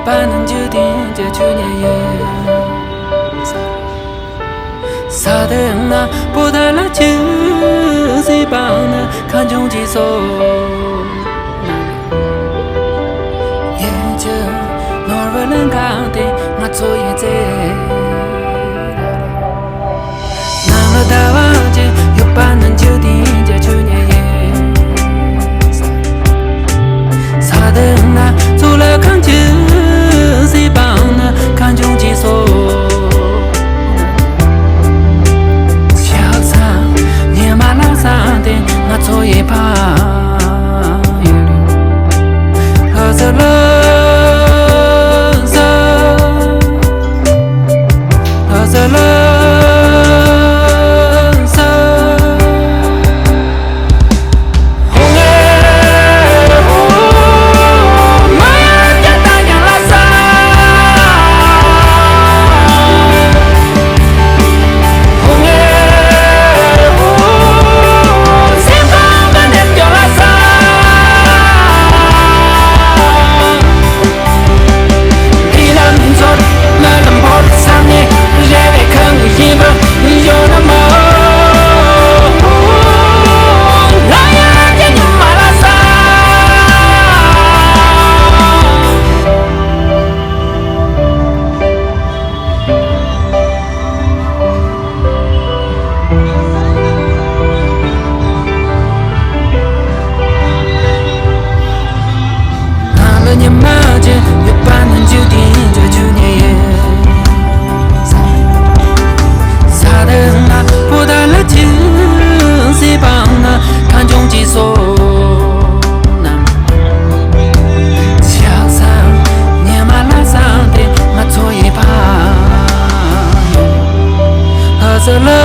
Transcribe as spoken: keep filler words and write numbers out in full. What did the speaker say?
པ་ནི་འཇིག་རྟེན་གྱི་ཆོས་ཉིད་ཡིན། ས་དེ་ན་པོ་ཏ་ལ་ཆུ་སྲིད་པ་ནི་ཁ་འབྱུང་གི་སོ། ཡིན་གྱི་ནོར་བུ་ལ་འགག་སྟེ་ང་ཚོ་ཡི་རྩེ། ནང་ལ་ཟླ་བ་ཅན་ཡོད་པ་ནི་འཇིག་རྟེན་གྱི་ཆོས་ཉིད་ཡིན། ས་དེ་ན་ཚོ་ལ་ཁང་ཆུ་སྲིད་པ་ནི་ཁ་འབྱུང་གི་སོ། ཆགས་སང་ཉི་མ་ལ་སང་སྟེ་ང་ཚོ་ཡི་ཕ། ནང་ལ་ཉི་མ་ཅན་ཡོད་པ་ནི་འཇིག་རྟེན་གྱི་ཆོས་ཉིད་ཡིན། ས་དེ་ན་པོ་ཏ་ལ་ཆུ་སྲིད་པ་ནི་ཁ་འབྱུང་གི་སོ། ཆགས་སང་ཉི་མ་ལ་སང་སྟེ་ང་ཚོ་ཡི་ཕ། ཧ་ས་ལ།